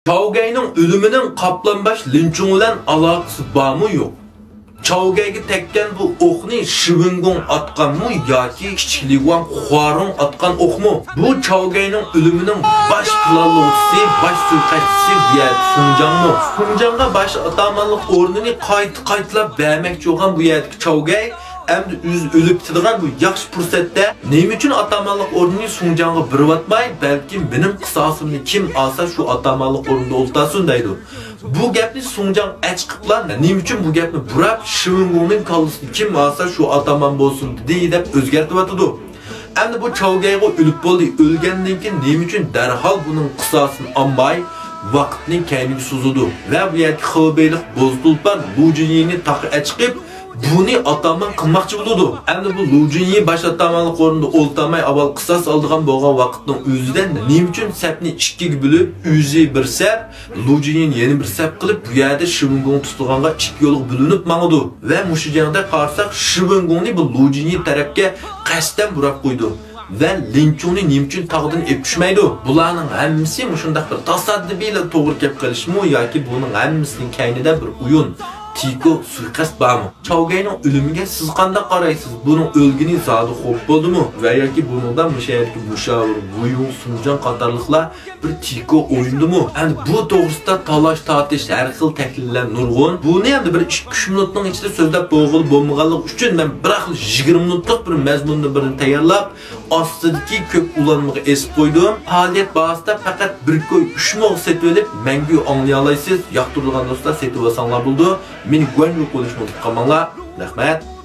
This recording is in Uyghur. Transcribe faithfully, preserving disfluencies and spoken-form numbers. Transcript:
چاۋگەينىڭ ئۆلۈمىنىڭ قاپلانباش لىنچۇڭ بىلەن ئالاقىسى بارمۇ يوق؟ چاۋگەيگە تەگكەن بۇ ئوقنى شىۋېنگوڭ ئاتقانمۇ ياكى كىچىك لىۋۇاڭ خۇارۇڭ ئاتقان ئوقمۇ؟ بۇ چاۋگەينىڭ ئۆلۈمىنىڭ باش پىلانلىغۇچىسى، باش سۇيىقەستچىسى بۇ يەردىكى سۇڭجاڭمۇ؟ سۇڭجاڭغا باش ئاتامانلىق ئورنىنى قايتا-قايتىلاپ بەرمەكچى بولغان بۇ يەردىكى چاۋگەي ئەمدى ئۆزى ئۆلۈپ كېتىدىغان بۇ ياخشى پۇرسەتتە نېمە ئۈچۈن ئاتامانلىق ئورنىنى سۇڭجاڭغا بېرىۋاتماي، بەلكىم مېنىڭ قىساسىمنى كىم ئالسا شۇ ئاتامانلىق ئورنىدا ئولتۇرسۇن دەيدۇ. بۇ گەپنى سۇڭجاڭ ئەچىقىپلا، نېمە ئۈچۈن بۇ گەپنى بۇراپ، شىۋېنگوڭنىڭ كاللىسىنى كىم ئالسا شۇ ئاتامان بولسۇن دېدى دەپ ئۆزگەرتىۋاتىدۇ. ئەمدى بۇ چاۋگەيغۇ ئۆلۈپ بولدى، ئۆلگەندىن كېيىن نېمە ئۈچۈن دەرھال بۇنىڭ قىساسىنى ئالماي، ۋاقىتنى كەينىگە سوزىدۇ ۋە بۇ يەردىكى خېبېيلىق بوز تۇلپار لۇ جىنيىنى تاغقا ئەچىقىپ، بۇنى ئاتامان قىلماقچى بولىدۇ. ئەمدى بۇ لۇ جىنيى باش ئاتامانلىق ئورنىدا ئولتۇرماي، ئاۋۋال قىساس ئالىدىغان بولغان ۋاقىتنىڭ ئۆزىدە نېمە ئۈچۈن سەپنى ئىككىگە بۆلۈپ، ئۆزى بىر سەپ، لۇ جىنيىن يەنە بىر سەپ قىلىپ، بۇ يەردە شىۋېنگوڭ تۇتۇلغانغا ئىككى يولغا بۆلۈنۈپ ماڭىدۇ ۋە مۇشۇ جەڭدە قارىساق، شىۋېنگوڭنى بۇ لۇ جىنيى تەرەپكە قەستەن بۇراپ قويىدۇ ۋە لىنچۇڭنى نېمە ئۈچۈن تاغدىن ئېلىپ چۈشمەيدۇ؟ بۇلارنىڭ ھەممىسى مۇشۇنداق بىر تاسادىپىيلا توغرا كەپ قېلىشمۇ ياكى بۇنىڭ ھەممىسىنىڭ كەينىدە بىر ئويۇن، تىكو، سۇيىقەست بارمۇ؟ چاۋگەينىڭ ئۆلۈمىگە سىز قانداق قارايسىز؟ بۇنىڭ ئۆلگىنى زادى خوپ بولدىمۇ؟ ۋە ياكى بۇنىڭدا مۇشۇ يەردىكى مۇشاۋىر ۋۇيۇڭ سۇڭجاڭ قاتارلىقلار بىر تىكو ئويۇندىمۇ؟ ئەمدى بۇ توغرىسىدا تالاش-تارتىش، ھەر خىل تەھلىللەر نۇرغۇن. بۇنى ئەمدى بىر ئىككى-ئۈچ مىنۇتنىڭ ئىچىدە سۆزلەپ بولغىلى بولمىغانلىقى ئۈچۈن مەن بىراقلا يىگىرمە مىنۇتلۇق بىر مەزمۇننى بىرنى تەييارلاپ، ئاستىدىكى كۆك ئۇلانمىغا ئېسىپ قويدۇم. پائالىيەت باھاسىدا پەقەت بىر كوي ئۈچ موغا سېتىۋېلىپ، مەڭگۈ ئاڭلىيالايسىز. ياقتۇرىدىغان دوستلار سېتىۋالساڭلار بولىدۇ. مېنى گۇەنگۇ قويۇشنى ئۇنتۇپ قالماڭلار. رەھمەت.